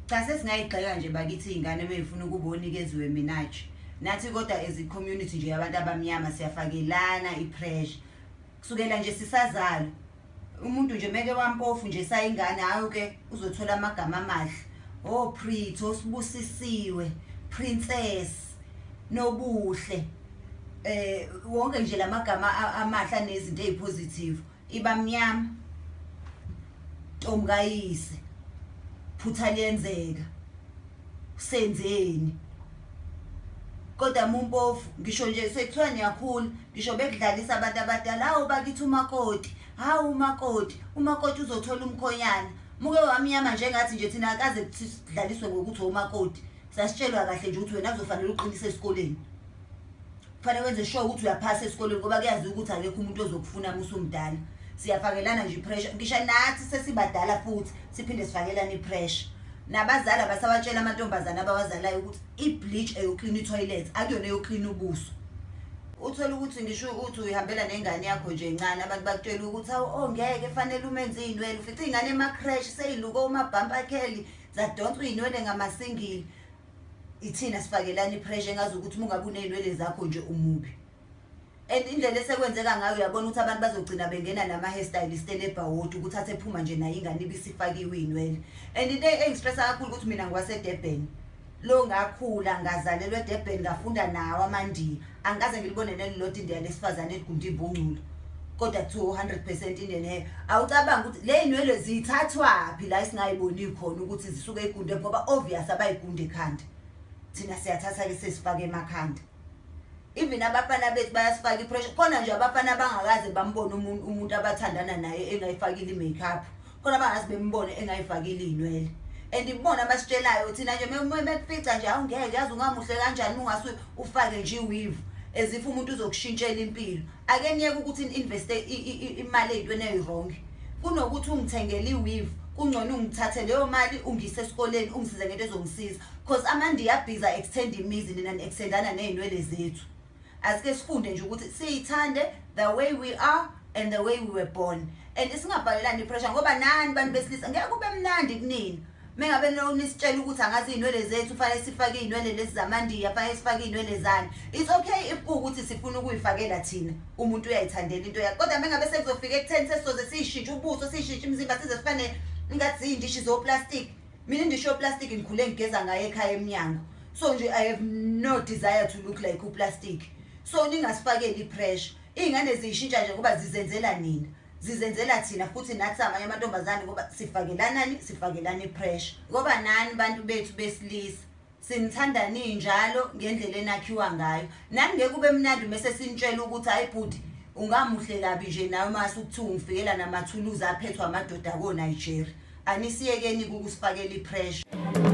Cha, sesingayigxeka nje bakithi iy'ngane mey'funa ukuba onikeziwe Minaj. Nathi kodwa as i-community nje yabantu abamnyama siyafakelana i-pressure. Kusukela nje sisazalwa. Umuntu nje meke wampofu nje sayingane, hayi ke uzothola amagama amahle. Oh Pretty, osibusisiwe, princess, nobuhle. Wonke nje lamagama amahle anezinto ezipositive. Iba mnyama. Ntomkayise. Phutha liyenzeka. Senzeni? Kodwa mumpofu ngisho nje sekuthiwa niyakhula, ngisho bekudlalisa abantu abadala, hawu bakithi umakoti, hawu umakoti, umakoti uzothola umkhonyana. Muke wamnyama njengathi nje thina akaze sidlaliswe ngokuthi umakoti. Sasitshelwa kahle nje ukuthi wena kuzofanele uqinise esikoleni. Kufanele wenze sure ukuthi uyaphasa esikoleni ngoba kuyaziwa ukuthi akekho umuntu ozokufuna uma usumdala. Siyafakelana nje i-pressure, ngisho nathi sesibadala futhi siphinde sifakelane i-pressure. Nabazali abasabatshela amantombazane abawazalayo ukuthi i-bleach eyoklina i-toilet, akuyona eyoklina ubuso. Uthola ukuthi ngisho uthi uyihambela nengane yakho nje encane, abantu bakutshela ukuthi hawu, oh ngeke fanele umenze iy'nwele. Ufica iy'ngane ema-creche sey'luke omabhampa kheli, zadonswa iy'nwele ngamasingili. Ithina sifakelana i-pressure engazi ukuthi uma ungabe uney'nwele zakho nje umubi. And indlela esekwenzeka ngayo uyabona ukuthi abantu bazogcina bengena nama-hairstylist elebhawoti ukuthi athe ephuma nje nayo ingane ibisifakiwe iy'nwele. And into engistressa kakhulu ukuthi mina ngiwaseDurban. Lo ngakhula ngazalelwa eDurban, ngafunda nawo amaNdiya. Angikaze ngilibone nelilodwa iNdiya lesifazane eligunda imbungculo. Kodwa kuthiwa 100% Indian hair. Awucabangi ukuthi le y'nwele zithathwaphi la esingayiboni khona ukuthi zisuke igunde, ngoba obvious abayigunde ekhanda. Thina siyathatha-ke sesifake emakhanda. Even abafana bethu bayasifaka i-pressure. Khona nje abafana abangakaze bambone umuntu abathandana naye engayifakile i-makeup. Khona abangaze bembone engayifakile iy'nwele. And ibona abasitshelayo thina nje mekufica nje awungeke yazi ungamuhle kanjani ungase ufake nje i-weave as if umuntu uzokushintshela impilo. Ake niyeke ukuthi ni-investe imali ey'ntweni ey'wrong. Kunokuthi ungithengele i-weave, kungcono ungithathe leyo mali ungiyise esikoleni ungisize ngento ezongisiza. Cause amaNdiya abhizi extend imizi, nina ni-extendana ney'nwele zethu. Asike sifunde nje ukuthi siyithande the way we are and the way we were born. And singabhalelani i-pressure ngoba nani bantu besilisa ngeke kube mnandi kunina. Mengabe nisitshela ukuthi angazi iy'nwele zethu fanele sifake iy'nwele lezi zamaNdiya, fanele sifake iy'nwele zani. It's okay if kuwukuthi sifuna ukuyifakela thina, umuntu uyayithandela into yakhe. Kodwa mengabe sekuzofika ekutheni sesizoze siyishintshe ubuso, siyishintshe imizimba size sifane ngathi ziyindishi zoplastic. Mina indishi yoplastic ngikhule ngigeza ngayo ekhaya emnyango. So nje I have no desire to look like uplastic. So ningasifakeli i-pressure. Iy'ngane ziyishintsha nje ngoba zizenzela nina. Zizenzela thina futhi nathi amanye amantombazane ngoba sifakelanani, sifakelana i-pressure. Ngoba nani bantu bethu besilisa sinithanda ninjalo ngendlela enakhiwa ngayo. Nani ngeke kube mnandi mase sinitshela ukuthi hayi bhuti ungamuhle kabi nje nawe mase ukuthiwa ungifikela namathuluzi aphethwe amadoda ko Nigeria. Anisiyekeni ukusifakela i-pressure.